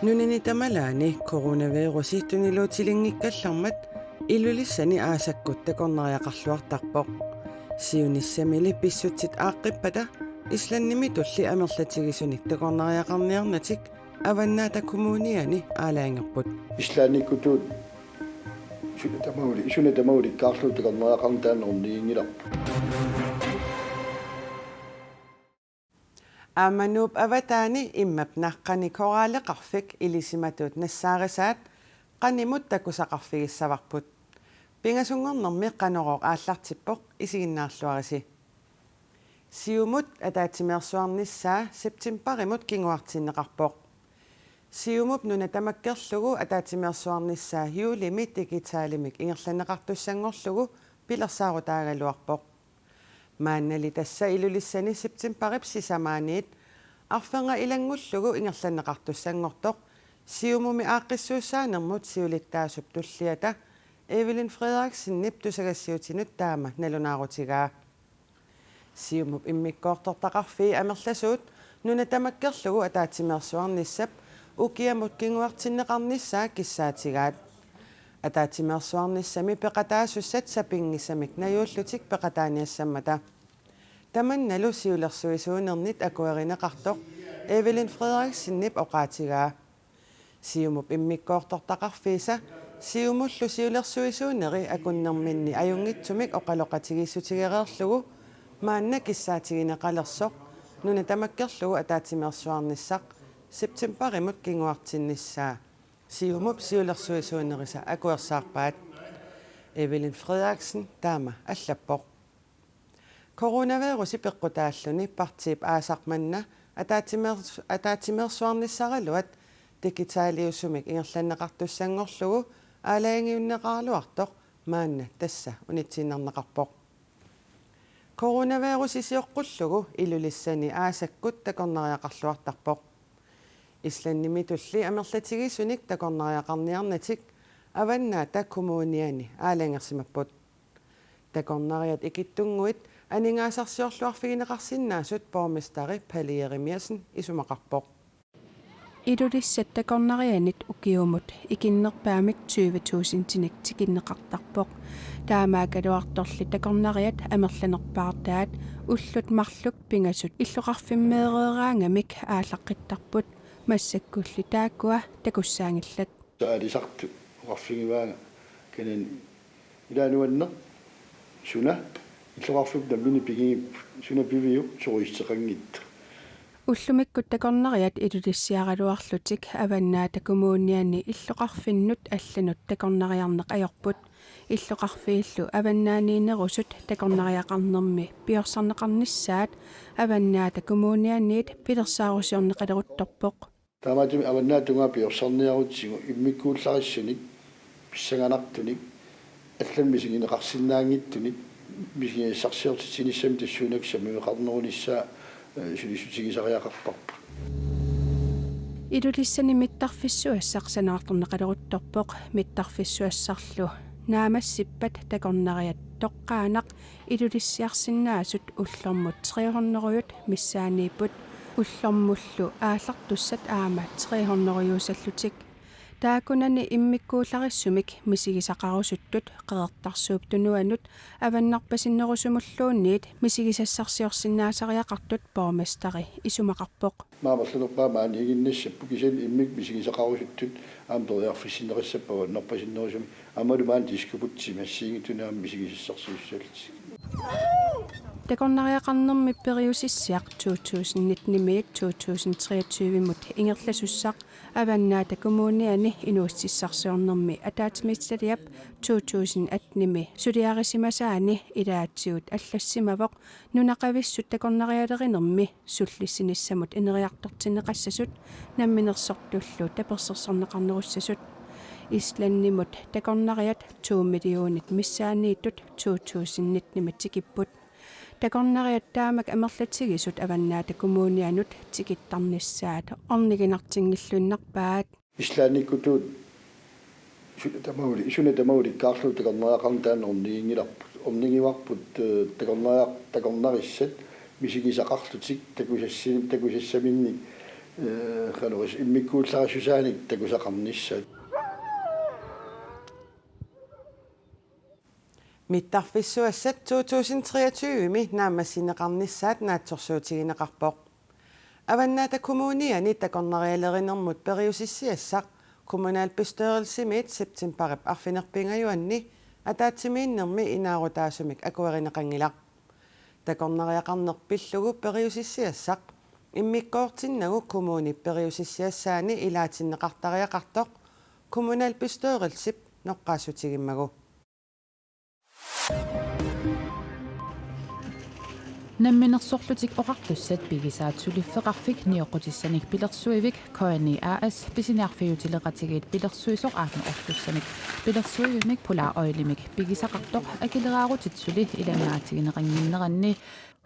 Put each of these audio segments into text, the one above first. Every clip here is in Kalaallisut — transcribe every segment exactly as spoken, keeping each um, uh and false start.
Nunani tamalaani coronavirusi tuniluutilinngikkallarmat Ilulissani aasakkut takornariaqarluartarpoq. Siunissamili pissutsit aaqqippata Islandimitulli amerlatigisunik takornariaqarniarnatik Avannaata Kommuniani aalajangerput. Islandikkutut suna tamauli, suna tamaulikkaarlugu takornariaqarneq taanna orniginngilarput. Aamma Nuup avataani immap naqqani koralleqarfik ilisimatut nassaarisaat qanimut takusaqarfigissavarput. Pingasunngornermi Qanorooq aallartippoq, isiginnaarluarisi. Siumut ataatsimeersuarnissaa septemberimut kinguartinneqarpoq. Siumup nuna tamakkerlugu ataatsimeersuarnissaa juulimi digitalimik ingerlanneqartussanngorlugu pilersaarutaagaluarpoq. Maannali tassa Ilulissani septemberip sisamaaniit arfernga ilanngullugu ingerlanneqartussanngortoq Siumumi aaqqissuussaanermut siulittaasup tulliata Evelyn Frederiksenip tusagassiutinut taama nalunaarutigaa. Siumup immikkoortortaqarfii amerlasuut nuna tamakkerlugu ataatsimeersuarnissap ukiamut kinguartinneqarnissaa kissaatigaat. Ataatsimeersuarnissami peqataasussat sapinngisamik najuullutik peqataaniassammata. Tamannalu siulersuisuunernit akuerineqartoq Evelyn Frederiksenip oqaatigaa. Siumup immikkoortortaqarfiisa Siumullu siulersuisuuneri akunnerminni ajunngitsumik oqaloqatigiissutigereerlugu maanna kissaatigineqalersoq nuna tamakkerlugu ataatsimeersuarnissaq septemberimut kinguartinnissaa Siumup siulersuisuunerisa akuersaarpaat. Evelyn Frederiksen taama allappoq. Coronavirusi peqqutaalluni partiip aasaq manna ataatsimeers-, ataatsimeersuarnissaraluat digitaliusumik ingerlanneqartussanngorlugu aalajangiunneqaraluartoq maanna tassa unitsiinnarneqarpoq. Coronavirusi sioqqullugu Ilulissani aasakkut takornariaqarluartarpoq. Islandimitulli amerlatigisunik takornariaqarniarnatik Avannaata Kommuniani aalajangersimapput. Takornariat ikittunnguit aningaasarsiorluarfigineqarsinnaasut borgmesteri Palle Jerimiassen isumaqarpoq. Ilulissat takornarianit ukiumut ikinnerpaamik tyve tusindinik tikinneqartarpoq. Taamaakkaluartorli takornariat amerlanerpaartaat ullut marluk pingasut illoqarfimmeereeraangamik aallaqqittarput, massakkulli taakkua takussaanngillat. Saalisartut oqarfigivaanga kanani ilaa nuanneq suna illoqarfiup nammineq pigigipput, suna piviup turisteqanngitsoq. Ullumikkut takornariat Ilulissaraluarlutik Avannaata Kommuniani illoqarfinnut allanut takornariarneq ajorput. Illoqarfiillu avannaaniinnerusut takornariaqarnermi piorsarneqarnissaat Avannaata Kommunianiit pilersaarusiorneqaleruttorpoq. Taamaattumik Avannaata Tungaa piorsarniarutsigu immikkuullarissanik, pissanganartunik, allamik misigineqarsinnaanngitsunik misigisassarsiortitsinissamik tassuunakkut sammiveqarnerunissaa, eh, sulissutigisariaqarparput. Ilulissani mittarfissuassaq sanaartorneqaleruttorpoq. Mittarfissuassarlu naammassippat takornariat toqqaannaq Ilulissiarsinnaasut ullormut tre hundrede missaaniipput, ullormullu aallartussat aamma tre hundrediusallutik. Taakkunani immikkuullarissumik misigisaqarusuttut Qeqertarsuup Tunuanut avannarpasinnerusumulluunniit misigisassarsiorsinnaasariaqartut borgmesteri isumaqarpoq. Amerlanerpaat maaniiginnassapput, kisianni immikkut misigisaqarusuttut aamma periarfissinneqassapput avannarpasinnerusumik, aammalu maani Diskobugtimi assigiinngitsunik aamma misigisassarsiussallutik. Takornariaqarnermi periusissiaq to tusind nitten-imiit to tusind treogtyve-mut ingerlasussaq Avannaata Kommuniani inuussutissarsiornermi ataatsimiititaliap to tusind atten-imi suliarisimasaani ilaatigut allassimavoq nunaqavissut takornarialerinermi sullissinissamut ineriartortinneqassasut namminersortullu tapersersorneqarnerussasut. Islandimut takornariat to millionit missaanniittut to tusind nitten-imi tikipput. Takornariat taamak amerlatigisut Avannaata Kommunianut tikittarnissaat orniginartinngilluinnarpaat. Islandikkutut suna tamauli, suna tamaulikkaarlugu takornariaqarneq taanna orniginngilarput. Ornigivarput, eh, takornariaq-, takornarissat misigisaqarlutik takusassi-, takusassaminnik, eh, qanorus immikkuullarissusaanik takusaqarnissat. Mittarfissuassat to tusind treogtyve-mi naammassineqarnissaat naatsorsuutigineqarpoq. Avannaata Kommuniani takornarialerinermut periusissiassaq kommunalbestyrelsimiit septembarip arfineq-pingajuanni ataatsimiinnermi inaarutaasumik akuerineqanngilaq. Takornariaqarneq pillugu periusissiassaq immikkoortinnagu kommunip periusissiassaani ilaatinneqartariaqartoq kommunalbestyrelsip noqqaassutigimmagu. Namminersorlutik Oqartussat pigisaat suliffeqarfik nioqqutissanik pilersuivik K N I A/S pisiniarfiutileqatigiit pilersuisoq aamma orsussanik pilersuivimmik Polar Oilimik pigisaqartoq akileraarutit suli ilanngaatigineqannginneranni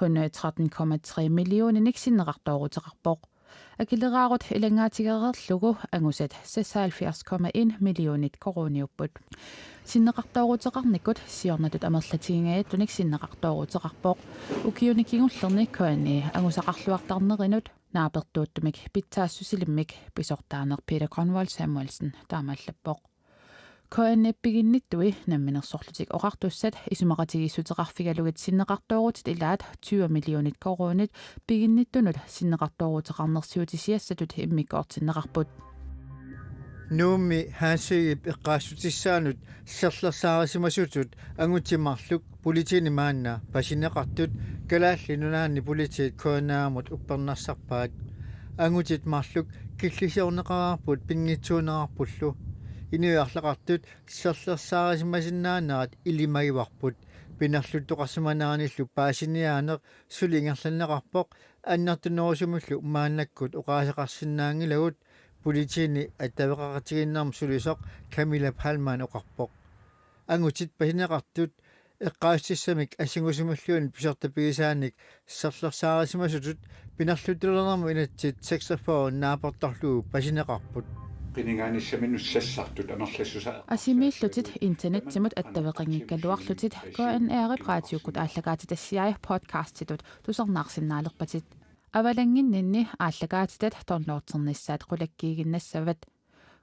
hundrede tretten komma tre millioninik sinneqartooruteqarpoq. Akileraarut ilanngaatigereerlugu angusat seksoghalvfjerds komma en millionit koruuniupput. Sinneqartooruteqarnikkut siornatut amerlatigingajattunik sinneqartooruteqarpoq. Ukiuni kingullerni K N I angusaqarluartarnerinut naapertuuttumik pitsaassusilimmik pisortaaneq Peter Grønvold Samuelsen taamaallappoq. K N I-p piginnittui Namminersorlutik Oqartussat isumaqatigiissuteqarfigalugit sinneqartoorutit ilaat tyve millionit koruunit piginnittunut sinneqartooruteqarnersiutisiassatut immikkoortinneqarput. Nuummi Hansøyip eqqaassutissaanut serlersaarisimasutut angutit marluk politiini maanna pasineqartut Kalaallit Nunaanni politiit K N R-mut uppernarsarpaat. Angutit marluk killisiorneqareerput pinngitsuunerarpullu. Inuiarlaqartut serlersaarisimasinnaanerat ilimagivarput. Pinerluttoqarsimaneranillu paasiniaaneq suli ingerlanneqarpoq annertunerusumillu maannakkut oqaaseqarsinnaanngilagut, politiini attaveqaqatigiinnermut sulisoq Camilla Palman oqarpoq. Angutit pasineqartut eqqaassutissat assingusumilluunniit pisortat pigisaanik serlersaarisimasutut pinerluttulernermut inatsit seksogfyrre naapertorlugu pasineqarput. Qinigaanissaminnut sassartut amerlassusaa. Asimiillutit internetsimut attaveqanngikkaluarlutit K N R-ip raatiukkut aallakaatitassiai podcastitut tusarnaarsinnaalerpatit. Avalannginninni aallakaatitat downloadernissaat qulakkiiginnassavat.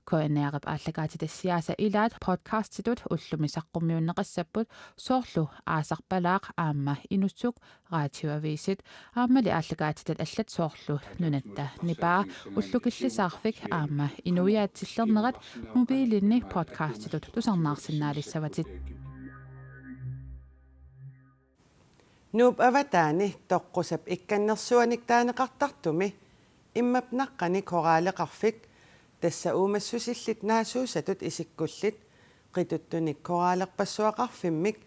K N R-ip aallakaatitassiaasa ilaat podcastitut ullumi saqqummiunneqassapput, soorlu Aasarpalaaq aamma Inussuk, Radioavisit aammali aallakaatitat allat soorlu Nunatta Nipaa, Ullukillisaarfik aamma Inuiaat Tillernerat mobiilinni podcastitut tusarnaarsinnaalissavatit. Nuup avataani toqqusap ikkannersuanik taaneqartartumi immap naqqani koraaleqarfik, tassa uumassusillit naasuusatut isikkullit, qituttunik koraalerpassuaqarfimmik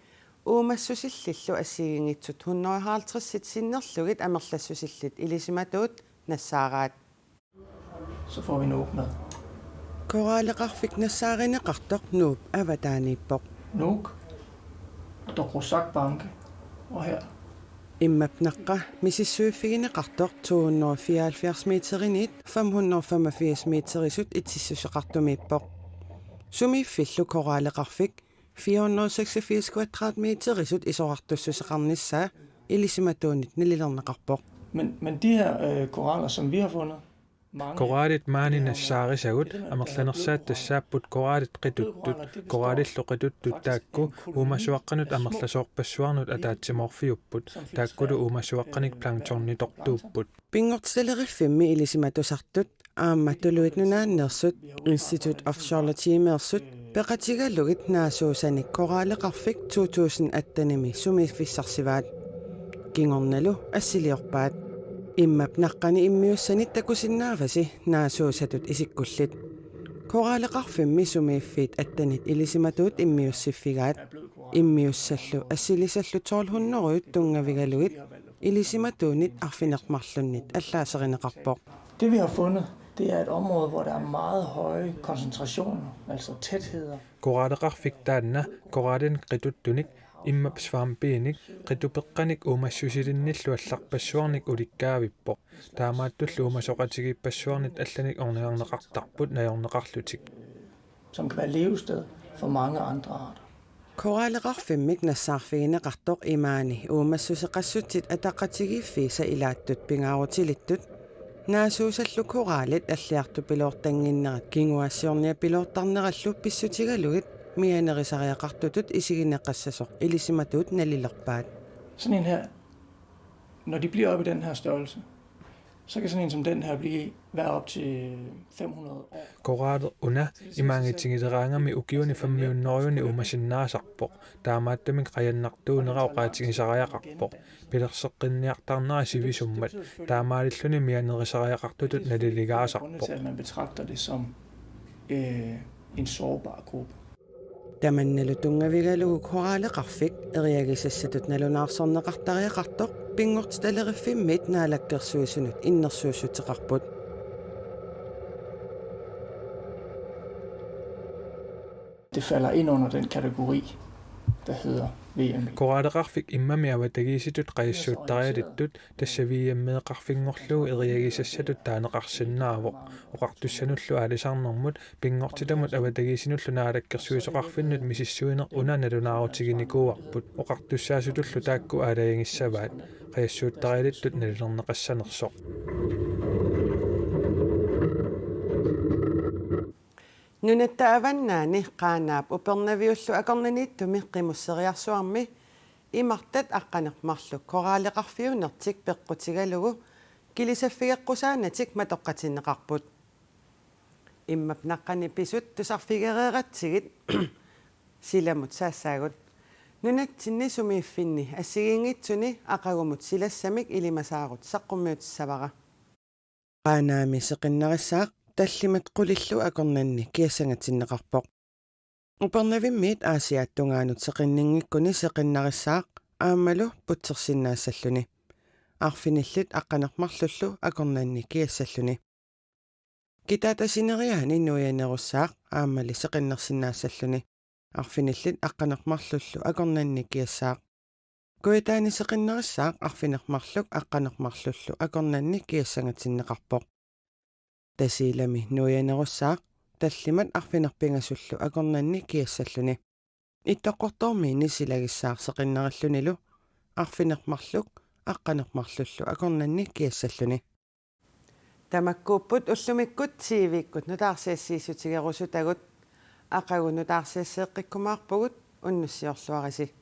uumassusillillu assigiinngitsut hundrede og halvtredsit sinnerlugit amerlassusillit ilisimatuut nassaaraat. Så får vi Nuuk med. Koraaleqarfik nassaarineqartoq Nuup avataaniippoq. Nuuk, Toqusaq Banke, og her. Immap naqqa misissuiffigineqartoq to hundrede og fireoghalvfjerds meteriniit fem hundrede og femogfirs meterisut itsissuseqartumiippoq. Sumiiffillu koraaleqarfik fire hundrede og seksogfirs kvadratmeterisut isorartussuseqarnissaa ilisimatuunit nalilerneqarpoq. Men, men de her øh, koraler, som vi har fundet, mange af Koraalit maani de her, nassaarisagut øh, amerlanersaat tassaapput koraalit qituttut, koraalillu qituttut taakku uumasuaqqanut amerlasoorpassuarnut ataatsimoorfiupput, taakkulu uumasuaqqanik planktonnitortuupput. Pinngortitaleriffimmi ilisimatusartut aamma Tuluit Nunaanneersut, Institute of Geology-meersut peqatigalugit naasuusanik koraaleqarfik to tusind attenimi sumiiffissarsivaat. Kingornalu assiliorpaat. Immap naqqani immiussanit takusinnaavasi naasuusatut isikkullit. Koraaleqarfimmi sumiiffiit attenit ilisimatuut immiussiffigaat. Immiussallu assilisallu tolv hundrede tunngavigalugit ilisimatuunit arfineq-marlunnit allaaserineqarpoq. Det vi har fundet, det er et område, hvor der er meget høje koncentrationer, altså tætheder. Koraaleqarfik taanna koraalinik qituttunik immap svampiinik qitupeqqanik uumassusilinnillu allarpassuarnik ulikkaavippoq. Taamaattullu uumasoqatigiippassuarnit allanik ornigarneqartarput najorneqarlutik. Som kan være levested for mange andre arter. Koraaleqarfimmik nassaarfigineqartoq imaani uumassuseqassutsit ataqatigiiffiisa ilaattut pingaarutilittut, naasuusallu koraalit alliartupiloortannginnerat kinguaassiorniapiloortarnerallu pissutigalugit mianerisariaqartutut isigineqassasoq ilisimatuut nalilerpaat. Sådan en her, når de bliver op i den her størrelse, så kan sådan en som den her blive, være op til fem hundrede år. Koraalit una imaanngitsigileraangami ukiuni femhundredenik uumasinnaasarpoq. Taamaattumik qajannartuunera oqaatigisariaqarpoq. Pilerseqqinniartarnera sivisummat. Taamaalilluni mianerisariaqartutut naliligaasarpoq. Grunden til, at man betragter det som øh, en sårbar gruppe. Tamannalu tunngavigalugu koraaleqarfik eriagisassatut nalunaarsorneqartariaqartoq Pinngortitaleriffimmiit Naalakkersuisunut innersuussuteqarput. Det falder ind under den kategori, der hedder V M E. Koraaleqarfik immami avatagiissitut qajassuuttarialittut, tassa V M E-qarfinngorlugu eriagisassatut taaneqarsinnaavoq. Oqartussanullu aalisarnermut pinngortitamut avatagiissinullu naalakkersuisoqarfinnut misissuineq una nalunaarutiginikuuarput. Oqartussaasutullu taakku aalajangissavaat. Qajassuuttarialittut nalilerneqassanersoq. Nunatta Avannaani Qaanaap Upernaviullu akornanniittumi Qimusseriarsuarmi imartat aqqaneq-marluk koraaleqarfiunertik peqqutigalugu kilisaffigeqqusaanatik matoqqatinneqarput. Immap naqqani pisut tusarfigereeratsigit silamut saassaagut. Nunatsinni sumiiffinni assigiinngitsuni aqagumut silassamik ilimasaarut saqqummiutissavara. Qaanaami seqinnarissaaq tallimat qulillu akornanni kiassangatinneqarpoq. Upernavimmiit Aasiaat tungaanut seqinninngikkuni seqinnarissaaq aammalu putsersinnaassalluni. Arfinillit aqqaneq-marlullu akornanni kiassalluni. Kitaata sineriaani nuianerussaaq aammali seqinnersinnaassalluni. Arfinillit aqqaneq-marlullu akornanni kiassaaq. Kujataani seqinnarissaaq arfineq-marluk aqqaneq-marlullu akornanni kiassangatinneqarpoq. Tasiilami nuianerussaaq tallimat arfineq-pingasullu akornanni kiassalluni. Ittoqqortoormiini silagissaaq seqinnarillunilu arfineq-marluk aqqaneq-marlullu akornanni kiassalluni. Tamakkuupput ullumikkut T V-kkut nutaarsiassiissutigerusutagut. Aqagu nutaarsiasseeqqikkumaarpugut, unnussiorluarisi.